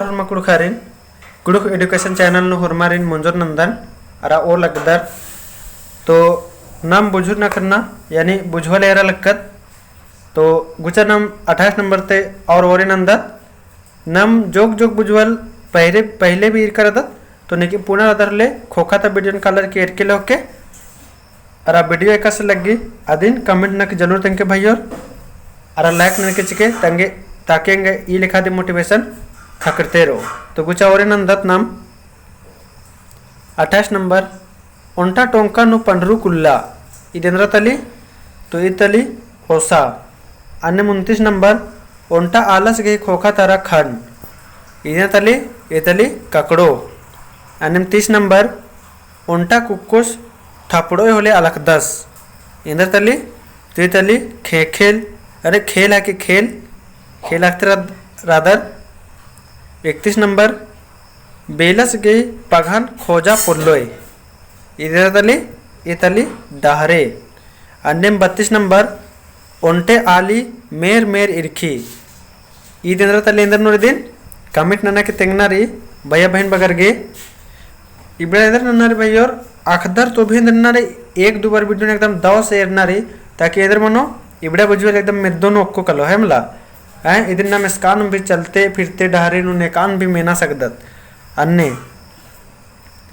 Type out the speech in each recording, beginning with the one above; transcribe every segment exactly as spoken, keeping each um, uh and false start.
होरमा कुँड़ुख़ारिन, कुँड़ुख़ education channel नू होरमारिन मोंजोर नंदन, अरा ओर लगदर। तो नाम बुझुर नखरना, यानी बुझुआ ले एरा लक्कत। तो गुचा नाम अट्ठाईस नंबर ती ओर ओरे नंदत। नाम जोक जोक बुझुआ ले पहले, पहले भी ईरका रअदत, तो नेके पुना रअदर ले ख़ोख़ा ता video न कालर की एरके ले होके। अरा video एकासे लग्गी अदिन comment नना की जरूर तेंगके भइयोर। अरा like नना की चिके तेंगे, ताकि एंगे ई लेखा दिम motivation ख़क्खरते रओ। तो गुचा ओरे नंदत नाम अट्ठाईस नंबर, ओन्टा टोंका नू पंडरू कुल्ला। ईद एन्दरा तली? तो ई तली ओसा। अन्नेम उनतीस नंबर, ओन्टा आलस गही ख़ोख़ा तरा खंड। ईद एन्दरा तली? ई तली ककड़ो। अन्नेम तीस नंबर, ओन्टा कुक्कोस थपड़ोय होले अलखदस। एन्दरा तली? तो ई तली खेखेल, अरे खेल हके खेल, खेल अख़ते रअदर। इकतीस नंबर, बेलस गही पगहन खोजा पोल्लोय। ईद एन्दरा तली? ई तली डहरे। अन्नेम बत्तीस नंबर, ओन्टे आली मेर मेर इरखी। ईद एन्दरा तली एन्दर नू रई इदिन comment नना की तेंगना रई भइया बहिन बगर गे। इबड़ा एन्दर नन्ना रई भइयोर, अख़दर तो भी एन्दर नन्ना रई, एक दो बार video नू एकदम दव से एरना रई, ताकि एन्दर मनो इबड़ा बुझुआ ले एकदम मेद्दो नू ओक्को कलो है मला। हैं, इदिन नाम एसकान भी चलते फिरते डहरे नू नेकान भी मेना सकदत। अन्ने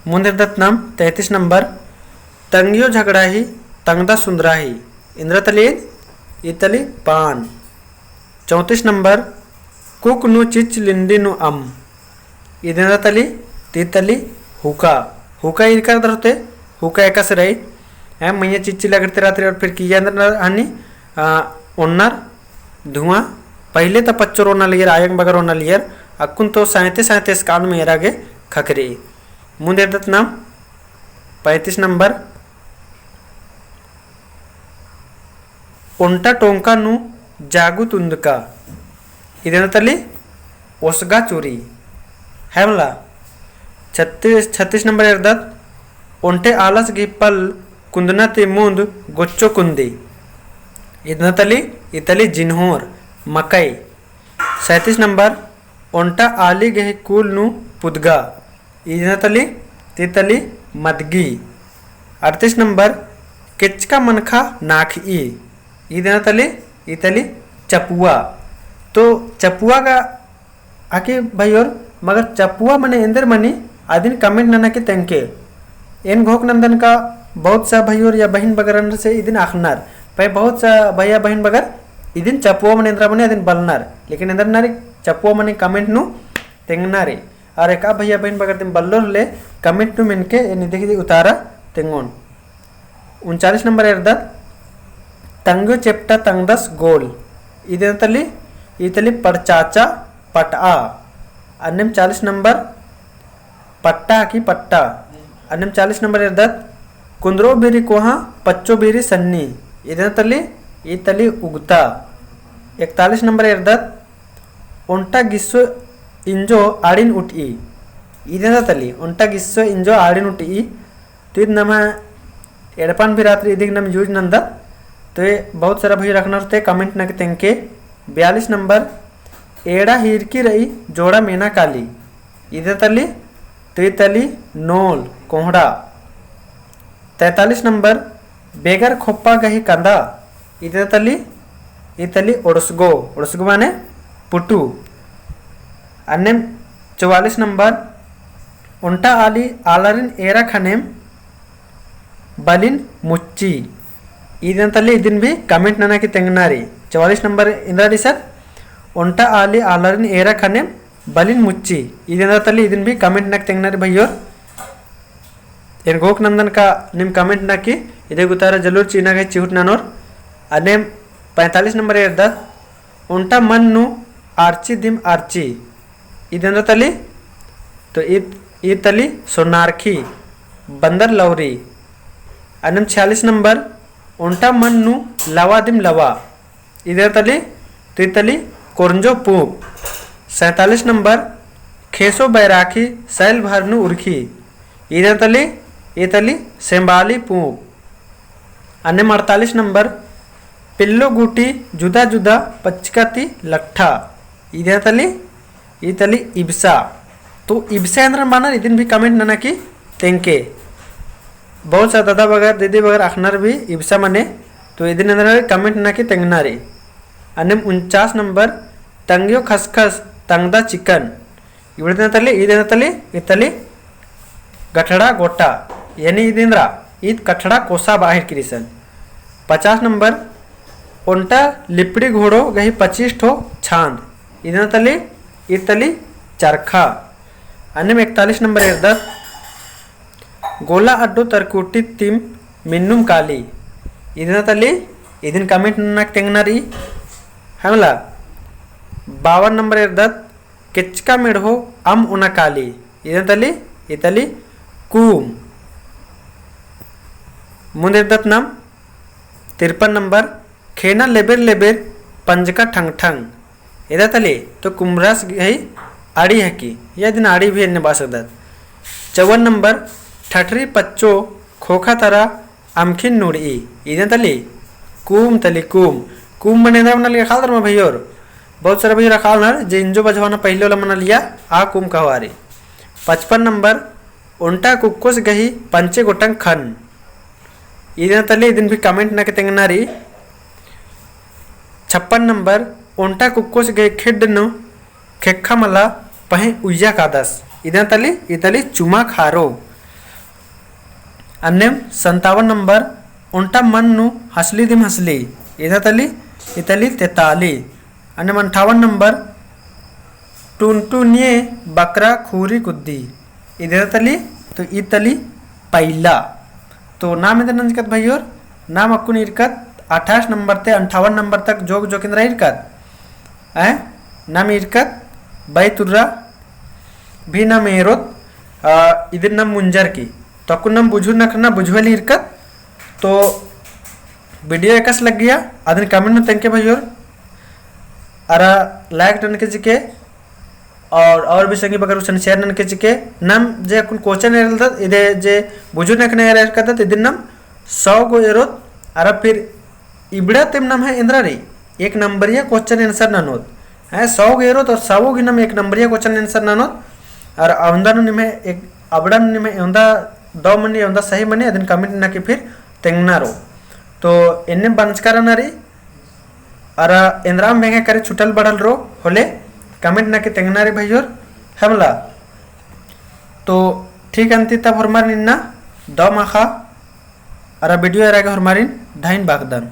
मुन्द एरदत नाम तैंतीस नंबर, तंग्यो झगड़ा ही, तंगदा सुन्दरा ही। एन्दरा तली? ई तली पान। चौंतीस नंबर, कुक नू चिच्च लिंडी नू अम। ईद एन्दरा तली? तो ई तली हुका। हुका ईरका रअदर होते, हुका एकासे रई। हैं, मइय्याँ चिच्च लगरते रअदर और फिर किइय्या एन्दर हनी, आ, ओन्नर धुआँ। पहिले ता पच्चोर ओना लगियर, आयंग बगर ओना लगियर, अक्कुन तो साँयते साँयते एसकान में एरा गे ख़क्खरई। मुन्द एरदत नाम पैंतीस नंबर, ओन्टा टोंका नू जागु तुन्दका। ईद एन्दरा तली? ओसगा चुरी। है मला? छत्तीस, छत्तीस नंबर एरदत, ओन्टे आलस गही पल कुन्दना ती मुन्द गोच्चो कुन्दी। ईद एन्दरा तली? ई तली जिन्होर, मकई। सैंतीस नंबर, ओन्टा आली गही कुल नू पुदगा। ईद एन्दरा तली? तो ई तली मदगी। अड़तीस नंबर, केचका मनखा नाखई। ईद एन्दरा तली? ई तली चपुआ। तो चपुआ गा हकी भइयोर, मगर चपुआ मने एन्देर मनी अदिन comment नना की तेंगके। एन घोख नंदन का बहुत सा भइयोर या बहिन बगरन से इदिन अख़नर। पहें बहुत सा भइया बहिन बगर इदिन चपुआ मने एन्दरा मनी अदिन बलनर। लेकिन एन्देर नना रई चपुआ मने comment नू तेंगना रई। अरा एका भइया बहिन बगर दिम बल्लोर ले comment नू मेनके एन इदी गही उतारा तेंगोन। उनचालीस नंबर एरदत, तंग्यो चेप्टा तंगदस गोल। ईद एन्दरा तली? ई तली पड़चाचा पटआ। अन्नेम चालीस नंबर, पट्टा हकी पट्टा। अन्नेम चालीस नंबर एरदत, कुन्दरो बीरी कोहाँ, पच्चो बीरी सन्नी। ईद एन्दरा तली? ई तली उगता। इकतालीस नंबर एरदत, ओन्टा गिस्सो इंजो आड़िन उटई। ईद एन्दरा तली? ओन्टा गिस्सो इंजो आड़िन उटई। तो ईद नम्है एड़पन भी रअदर इदिक नाम use नंदत। तो ई बहुत सारा भइयोर अख़नर ते comment नना की तेंगके। बयालीस नंबर, एड़ा हीरकी रई जोड़ा मेना काली। ईद एन्दरा तली? तो ई तली नोल, कोंहड़ा। तैंतालीस नंबर, बेगर खोप्पा गही कंदा। ईद एन्दरा तली? ई तली ओड़सगो, ओड़सगो माने पुटु। अन्नेम चौवालीस नंबर, ओन्टा आली आलारिन एरा ख़नेम बलिन मुच्ची। ईद एन्दरा तली? इदिन भी comment नना की तेंगना रई। चौवालीस नंबर एन्दरा रई सर, ओन्टा आली आलारिन एरा ख़नेम बलिन मुच्ची। ईद एन्दरा तली? इदिन भी comment नना की तेंगना रई भइयोर। एन घोख नंदन का नीम comment नना की इदी गही उतारा जरूर चिअना गे चिहुट ननोर। अन्नेम पैंतालीस नंबर एरदत, ओन्टा मन नू आरची दिम आरची। ईद एन्दरा तली? तो ई, ई तली सोनारखी, बंदर लौरी। अन्नेम छियालीस नंबर, ओन्टा मन नू लवा दिम लवा। ईद एन्दरा तली? तो ई तली कोरंजो पूँप। सैंतालीस नंबर, खेसो बैराखी सैल भर नू उरखी। ईद एन्दरा तली? ई तली सेम्बाली पूँप। अन्नेम अड़तालीस नंबर, पिल्लो गूटी जुदा जुदा पच्चका ती लट्ठा। ईद एन्दरा तली? ई तली इबसा। तो इबसा एन्दरा मना इदिन भी comment नना की तेंगके। बहुत सा दादा बगर, दीदी बगर अखनर भी इबसा मने। तो इदिन एन्दरा comment नना की तेंगना रई। अन्नेम उनचास नंबर, तंग्यो खसखस, तंगदा चिकन। इबड़ा एन्दरा तली, ईद एन्दरा तली, ई तली गठड़ा गोटा। यानी ईद एन्दरा, ईद कठड़ा कोसा बाहिर किरिसन। पचास नंबर, ओन्टा लिपड़ी घोड़ो गही पच्चीस ठो छांद। इदना तली, इद तली चरखा। अन्नेम एकतालीस नंबर एरदत, गोला अड्डो तरकुटी तिम मिन्नुम काली। इदना तली, इदिन comment नना की तेंगना रई। हमला बावन नंबर एरदत, केचका मेढ़ो अम्म ओना काली। इदन तली, ई तली कूम। मुन्द एरदत नाम तिरपन नंबर, खेना लेबेर लेबेर पंजका ठंग ठंग। इदन तली, तो कुमरस गही आड़ी हकी, या इदिन आड़ी भी एन्ने बआ सकदत। चौवन नंबर, ठठरी पच्चो खोखा तरा अमखिन नुड़ई। इदन तली कूम तली कूम। कूम मने एन्दरा मना लगिया अख़ालदर मा भइयोर। बहुत सारा भइयोर अख़ालनर जे इंजो बझवाना पहिले वाला मना लगिया आ कूम कहवारी। पचपन नंबर, ओन्टा कुक्कोस गही पंचे गोटंग खन। इदन तली इदिन भी comment नना की तेंगना रई। छप्पन नंबर, ओन्टा कुक्कोस गही खेड्ड नू खेक्खा मला पहें उइय्या कादस। इदन तली, ई तली चुमा खारो। अन्नेम संतावन नंबर, ओन्टा मन नू हसली दिम हसली। इदन तली, ई तली तेताली। अन्नेम अंठावन नंबर, टुनटुनिये बकरा खूरी कुद्दी। इदन तली, तो ई तली पैला। तो नाम एन्दरा नंजकत भइयोर, नाम अक्कुन इरकत अट्ठाईस नंबर ते अंठावन नंबर तक जोक जोक एन्दरा इरकत। हैं? नाम इरकत बई तुर्रा भी नाम एरोत, आ, इदिन नाम मुंजर की। तो अक्कुन नाम बुझुर नखना बुझुवली इरकत। तो video एकासे लग्गिया, अदिन comment नू तेंगके भइयोर। अरा like ननके चिके, और, और भी संगी बगर गुसन share ननके चिके। नाम जे अक्कुन question एरदत, इदे जे बुझुर नखना एरा एरकदत, इदिन नाम सौ गो एरोत, अरा फिर इबड़ा तेम नाम है एन्दरा रई, एक नंबरिया question answer ननोत। हैं, सौ गो एरोत और सौ गो नाम एक नंबरिया question answer ननोत। और अवंदा नू निम्है एक, अबड़ा नू निम्है एवंदा दौ मनी, एवंदा सही मनी, अदिन comment नना की फिर तेंगना रओ। तो एन्ने बंचका रअना रई, अरा एन्दराम बेंगे करे छुटल बढ़ल रओ होले comment नना की तेंगना रई भइयोर, हमला। तो ठीक अन्ती तब होरमारिन इन्ना दौ माखा, अरा video एरा गे होरमारिन धइन बागदन।